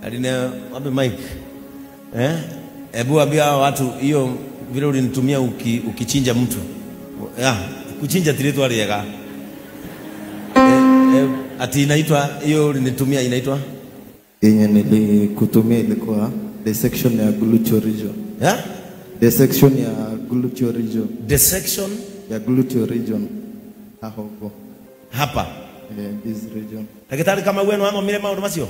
Aline wapi mic? Eh? Ebu ambia watu hiyo vile ulinitumia ukichinja mtu. Ya, kuchinja tiritwa riega. Ati inaitwa hiyo ulinitumia inaitwa? Yenye nilikutumia ilikuwa dissection ya gluteal region. Yeah? Dissection ya gluteal region. Dissection ya gluteal region. Hapo. Hapa. Yeah, this region. Daktari kama wewe no athomire maundu macio?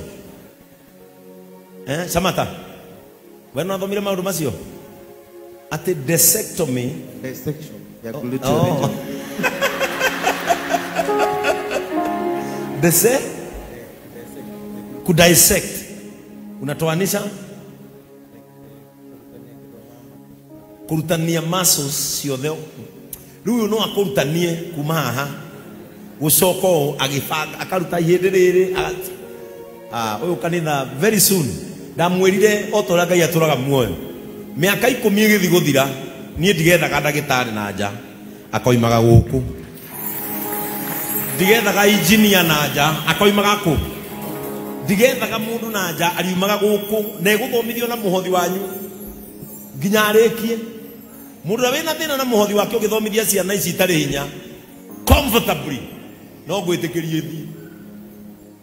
Eh, Samata. Wewe no athomire maundu macio? Ati dissectomy, dissection ya gluteal region. Disse? Kudissect. Unatoanisha kurutania muscles ciothe. Riu no akurutanie kuma haha gucoka ũũ agĩbanga akaruta ihĩndĩ rĩrĩ. Ah, ũyũ kanitha very soon ndamwĩrire o ta ũrĩa Ngai atũraga muoyo, mĩaka 10 ĩgĩthiĩ gũthira niĩ ndigethaga ndagĩtarĩ na nja akoimaga gũkũ, ndigethaga engineer na nja akoimaga kũ, ndigethaga mũndũ na nja ariumaga gũkũ, na ĩgũthomithio na mũhothi wanyu nginya arĩkie. Mũndũ ũrĩa wĩna thĩna na mũhothi wake ũgĩthomithia ciana ici itarĩ hinya comfortably, no ngwĩtĩkĩrie thiĩ,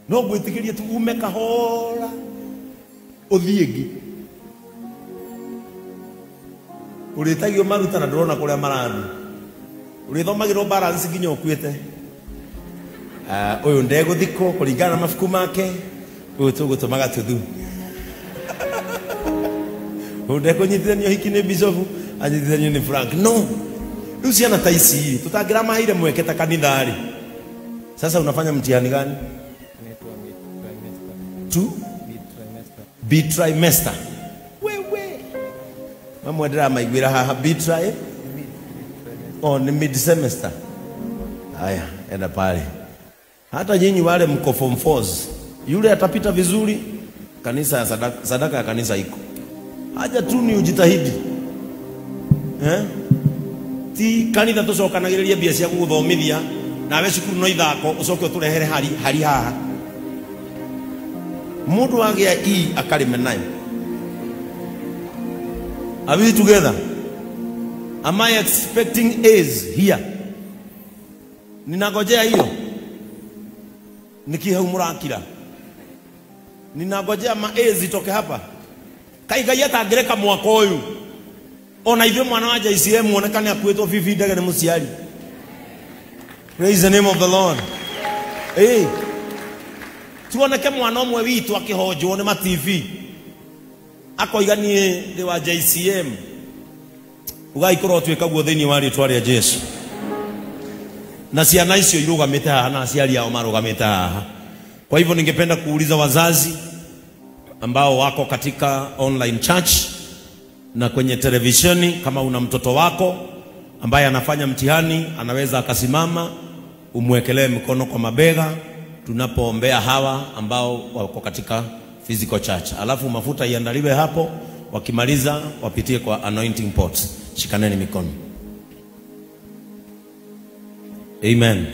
no ngwĩtĩkĩrie tu ume kahora ũthiĩ ĩngĩ. Ũrĩtagio maruta na ndũrona kũrĩa marathiĩ, ũrĩthomagĩrwo balance nginya ũkuĩte. Ũyũ ndegũthikwo kũringana na mabuku make, ũyũ tũgũtũmaga tuthu. Ũyũ ndekũnyitithanio hiki nĩ bishop, anyitithanio nĩ Frank. No, rĩu ciana ta ici tũtangĩramaheire mweke ta kanitha rĩ, sasa unafanya mtihani gani? Tu? B trimester. Wewe. Mamwe ndĩramaiguĩra haha B tri? Oh, ni mid semester. Haya, enda pale. Hata nyinyi wale mko form 4s, yule atapita vizuri, kanisa ya sadaka, sadaka ya kanisa iko. Haja tu ni ujitahidi. Eh? Ti kanitha tucokanagĩrĩria mbia cia gũgũthomithia nawe cukuru no ithako ucoke ũtũrehere hari haha. Mũndũ agĩa E akarĩme nayo. Are we together? Am I expecting A's here? Ninagojea hiyo. Niki hau mũrakira. Ninagojea ma A's itoke hapa. Kai Ngai atangĩreka mwaka ũyũ ona ithuĩ mwana wa JCM onekane akuĩtwo bibi ndege nĩ mũciari. Praise the name of the Lord. Eh, tuoneke mwana ũmwe witũ akĩhonjwo nĩ ma TV akoiga niĩ ndĩ wa JCM. Ũgaikorwo ũtuĩka guo thĩinĩ wa rĩtwa rĩa Jesu. Na ciana icio irũgamĩte haha na aciari ao marũgamĩte haha. Kwa hivyo ningependa kuuliza wazazi ambao wako katika online church na kwenye televisheni, kama una mtoto wako ambaye anafanya mtihani, anaweza akasimama, umwekelee mkono kwa mabega tunapoombea hawa ambao wako katika physical church. Alafu mafuta iandaliwe hapo, wakimaliza wapitie kwa anointing pots. Shikaneni mikono. Amen.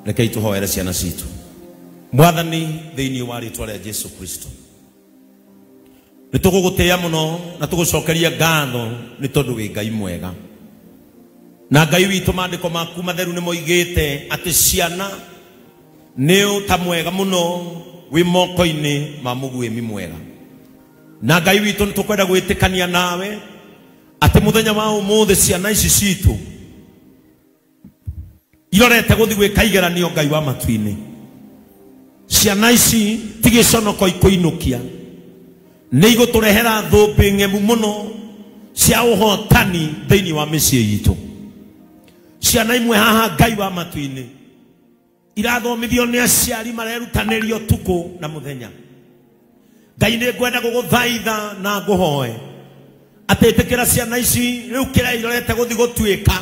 Rekei tuhoere ciana citu. Mwathani thĩinĩ wa rĩtwa rĩa Jesu Kristo, nĩ tũgũgũtĩĩa mũno na tũgũcokeria ngatho nĩ tondũ wĩ Ngai mwega. Na Ngai witũ, maandĩko maku matheru nĩ moigĩte atĩ ciana nĩ ũta mwega mũno wĩ moko-inĩ ma mũguĩmi mwega. Na Ngai witũ, nĩ tũkwenda gwĩtĩkania nawe atĩ mũthenya wa ũmũthĩ ciana ici citũ irorete gũthiĩ gwĩka igeranio Ngai wa matu-inĩ. Ciana ici ti gĩconoko ikũinũkia, nĩ igũtũrehera thũmbĩ ng'emu mũno cia ũhotani thĩinĩ wa mĩciĩ itũ. Ciana imwe haha Ngai wa matu-inĩ irathomithio nĩ aciari marerutanĩrio ũtukũ na mũthenya. Ngai nĩ ngwenda gũgũthaitha na ngũhoe atĩ ĩtĩkĩra ciana ici rĩu kĩrĩa irorete gũthiĩ gũtuĩka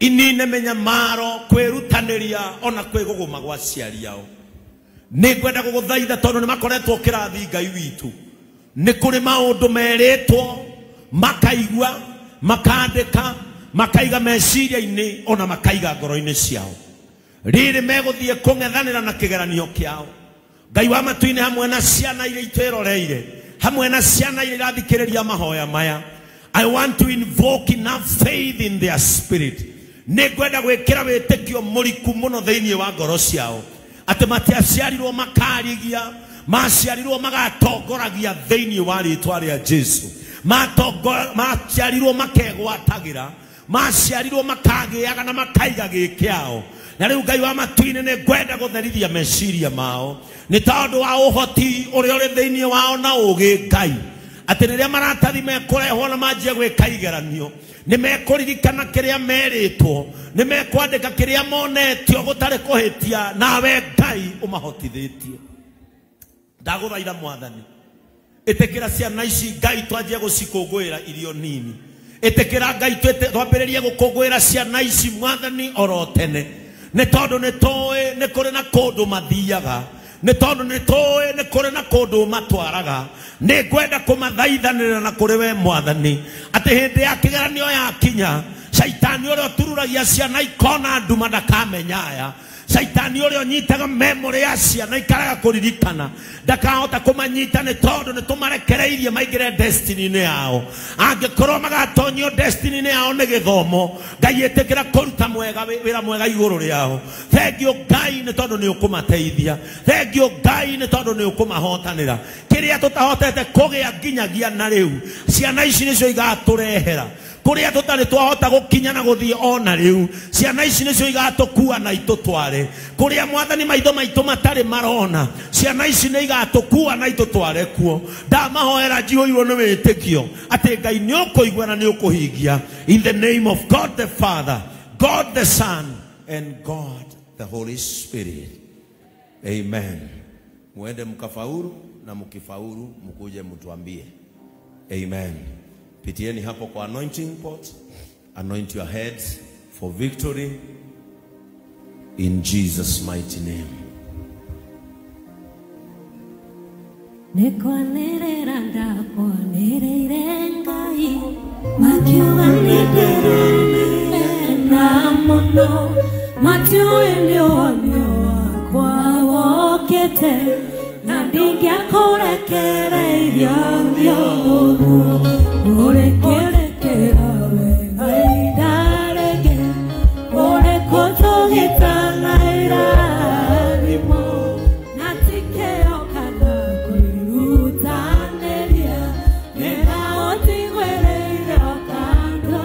inine mĩnyamaro, kwĩrutanĩria ona kwĩgũgũma gwa aciari ao. Nĩ ngwenda gũgũthaitha tondũ nĩ makoretwo kĩrathi Ngai witũ, nĩ kũrĩ maũndũ merĩtwo makaigua, makandĩka, makaiga meciria-inĩ ona makaiga ngoro-inĩ ciao. Rĩrĩ megũthiĩ kũng'ethanĩra na kĩgeranio kĩao, Ngai wa matu-inĩ hamwe na ciana iria itwĩroreire, hamwe na ciana iria irathikĩrĩria mahoya maya, I want to invoke enough faith in their spirit. Nĩngwenda gwĩkĩra wĩtĩkio mũriku mũno thĩinĩ wa ngoro ciao, atĩ matiaciarirwo makarigia, maciarirwo magatongoragia thĩinĩ wa rĩtwa rĩa Jesu. Maciarirwo makegwatagĩra, maciarirwo makagĩaga na makaiga gĩkĩao. Na rĩu Ngai wa matu-inĩ nĩngwenda gũtherithia meciria mao nĩ tondũ wa ũhoti ũrĩa ũrĩ thĩinĩ wao na ũũgĩ Ngai, atĩ rĩrĩa maratathi mekũrehwo na manjie gwĩka igeranio, nĩ mekũririkana kĩrĩa merĩtwo, nĩ mekwandĩka kĩrĩa monetio gũtarĩ kũhĩtia, nawe Ngai ũmahotithĩtie. Ndagũthaitha Mwathani, ĩtĩkĩra ciana ici Ngai twanjie gũcikũngũĩra irio nini. Ĩtĩkĩra Ngai twambĩrĩrie gũkũngũĩra ciana ici Mwathani oro tene, nĩ tondũ nĩ tũĩ nĩ kũrĩ na kũndũ mathiaga, nĩ tondũ nĩ tũĩ nĩ kũrĩ na kũndũ matwaraga. Nĩ ngwenda kũmathaithanĩra na kũrĩ we Mwathani, atĩ hĩndĩ ya kĩgeranio yakinya, caitani ũrĩa ũtururagia ciana ikona nduma ndakamenya aya, caitani ũrĩa ũnyitaga memory ya ciana ikaraga kũririkana ndakahota kũmanyita, nĩ tondũ nĩ tũmarekereirie maingĩre destiny-inĩ yao. Angĩkorwo magatonyio destiny-inĩ yao nĩ gĩthomo, Ngai ĩtĩkĩra kũruta wĩra mwega igũrũ rĩao. Thengiũ Ngai nĩ tondũ nĩ ũkũmateithia, thengiũ Ngai nĩ tondũ nĩ ũkũmahotanĩra. Kĩrĩa tũtahotete kũgĩa nginyagia na rĩu, ciana ici nĩcio igatũrehera. Kũrĩa tũtarĩ twahota gũkinya na gũthiĩ ona rĩu, ciana ici nĩcio igatũkua na itũtware. Kũrĩa Mwathani maitho maitũ matarĩ marona, ciana ici nĩ igatũkua na itũtware kuo. Ndamahoera njihũirwo nĩ wĩtĩkio atĩ Ngai nĩ ũkũigua na nĩ ũkũhingia. In the name of God the Father, God the Son, and God the Holy Spirit. Amen. Muende mkafaulu, na mkifaulu mkuje mtuambie. Amen. Pitieni hapo kwa anointing pot. Anoint your heads for victory in Jesus' mighty name. Nekwanĩrĩra ndakwanĩrĩire Ngai, makiuga nĩndĩramena mũno, matiũĩ nĩ ũhonio wakwa wokĩte, na ndingĩakũrekereirie ũguo. Ũrĩkũrekera wega ndarege, ũrĩkũtũgitana irathimo, na ti kĩo kana kwĩrutanĩria, wĩra ũtigwĩrĩire o kando.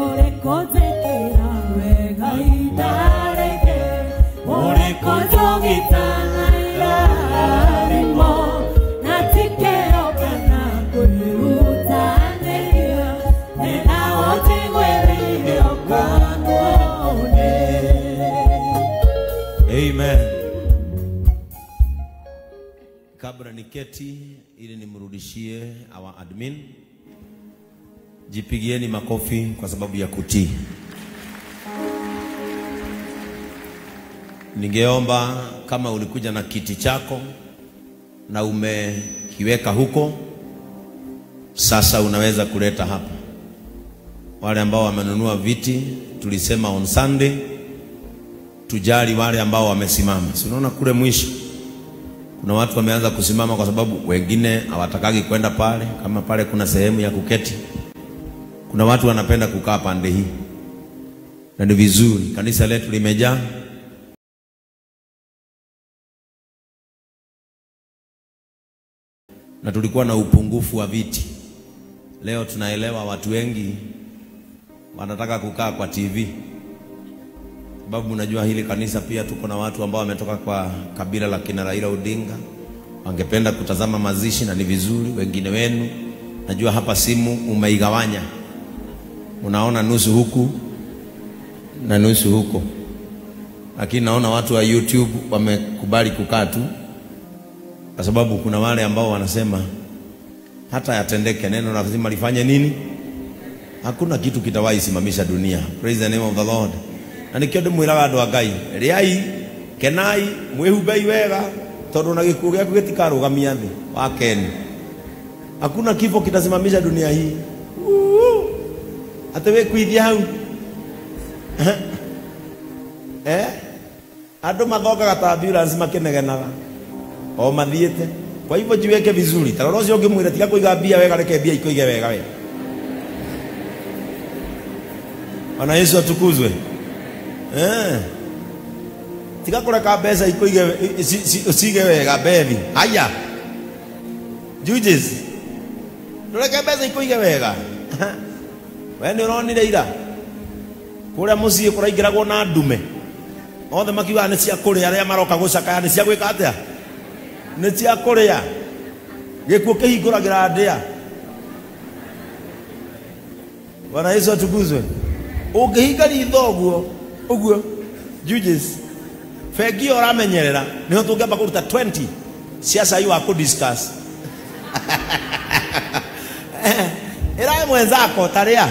Ũrĩkũnjĩkĩra wega ndarege, ũrĩkũtũgitana irathimo, na ti kĩo kana kwĩrutanĩria, wĩra ũtigwĩrĩire o kando. Amen. Kabla niketi ili nimrudishie our admin, jipigieni makofi kwa sababu ya kutii. Ningeomba kama ulikuja na kiti chako na umekiweka huko, sasa unaweza kuleta hapa. Wale ambao wamenunua viti, tulisema on Sunday tujali wale ambao wamesimama. Si unaona kule mwisho kuna watu wameanza kusimama kwa sababu wengine hawatakagi kwenda pale, kama pale kuna sehemu ya kuketi. Kuna watu wanapenda kukaa pande hii, na ni vizuri. Kanisa letu limejaa. Na tulikuwa na upungufu wa viti. Leo tunaelewa watu wengi wanataka kukaa kwa TV. Sababu unajua hili kanisa pia tuko na watu ambao wametoka kwa kabila la kina Raila Odinga, wangependa kutazama mazishi, na ni vizuri. Wengine wenu najua hapa simu umeigawanya, unaona nusu huku na nusu huko, lakini naona watu wa YouTube wamekubali kukaa tu, kwa sababu kuna wale ambao wanasema hata yatendeke neno lazima lifanye nini? Hakuna kitu kitawahi simamisha dunia. Praise the name of the Lord. Na nikio ndimwiraga andu a Ngai, riai, kenai, mwihumbei wega, tondu na gikuo giaku gitikarugamia thi wakeni. Hakuna kifo kitasimamisha dunia hii. Ate we kuithia hau. Eh? Andũ mathongaga ta ambulance makĩnegenaga o mathiĩte. Kwa hivyo jiweke vizuri. Ta rora ũcio ũngĩmwĩra tiga kũiga mbia wega, reke mbia ikũige wega we. Bwana Yesu atukuzwe. Eh. Tiga kũreka mbeca ikũige ucige wega bethi. Haya. Judges. Ndũreke mbeca ikũige wega. We nĩ ũronire ira kũrĩa mũciĩ kũraingĩragwo na ndume. Othe makiugaga nĩ cia kũrĩa, arĩa maroka gũcakaya nĩ cia gwĩka atĩa? Nĩ cia kũrĩa. Gĩkuũ kĩhingũragĩra ndĩa. Bwana Yesu atukuzwe. Ũngĩhinga ritho ũguo ũguo Judges, bengi ĩyo ũramenyerera nĩho tũngĩamba kũruta 20 cia cai wa kũ discuss. Ĩrae mwenzako tarĩa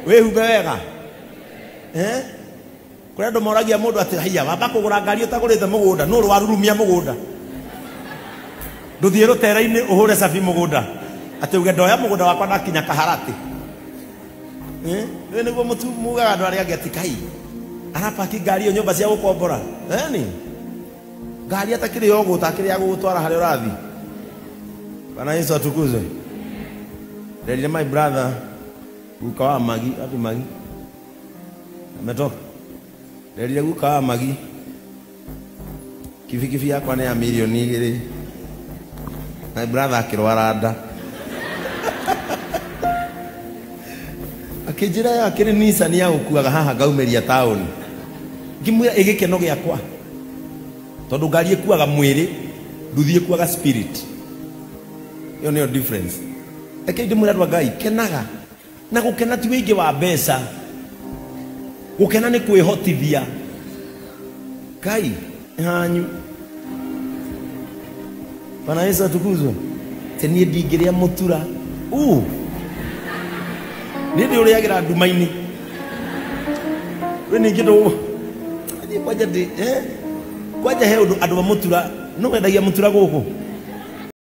wĩhumbe wega. Eh? Kũrĩ andũ moragia mũndũ atĩ haiya wamba kũgũra ngari ũtagũrĩte mũgũnda, nũ warurumia mũgũnda? Ndũthiĩ rũtere-inĩ ũhũre cabi mũgũnda atĩ uge ndoya mũgũnda wakwa ndakinya Kaharatĩ. Eh? Rĩu nĩguo mugaga andũ arĩa angĩ atĩ kai arapaki ngari ĩyo nyũmba cia gũkombora. Eni ngari atakĩrĩ ya ũgũta akĩrĩ ya gũgũtwara harĩa ũrathiĩ. Bwana Yesu atukuzwe. Nderire my brother guka wa Magi, wapi Magi? Ametoka. Nderire guka wa Magi kibikibi yakwa nĩ ya mirioni 2. My brother akĩrwara nda. Akĩnjĩra ĩyo akĩrĩ Nissan ya gũkuaga haha ngaumĩria taũni. Ngĩmwĩra ĩ gĩkeno gĩakwa. Tondũ ngari ĩkuaga mwĩrĩ, nduthi ĩkuaga spirit. Ĩyo nĩyo difference. Reke ndĩmwĩre andũ a Ngai, kenaga. Na gũkena ti wĩingĩ wa mbeca. Gũkena nĩ kwĩhotithia. Ngai nĩ hanyu. Bwana Yesu atukuzwe. Te niĩ ndingĩrĩa mũtura. Niĩ ndĩũrĩagĩra nduma-inĩ. We ningĩ ndũ niĩ kwanja ndĩ kwanja he ũndũ andũ a mũtura no wendagia mũtura gũkũ.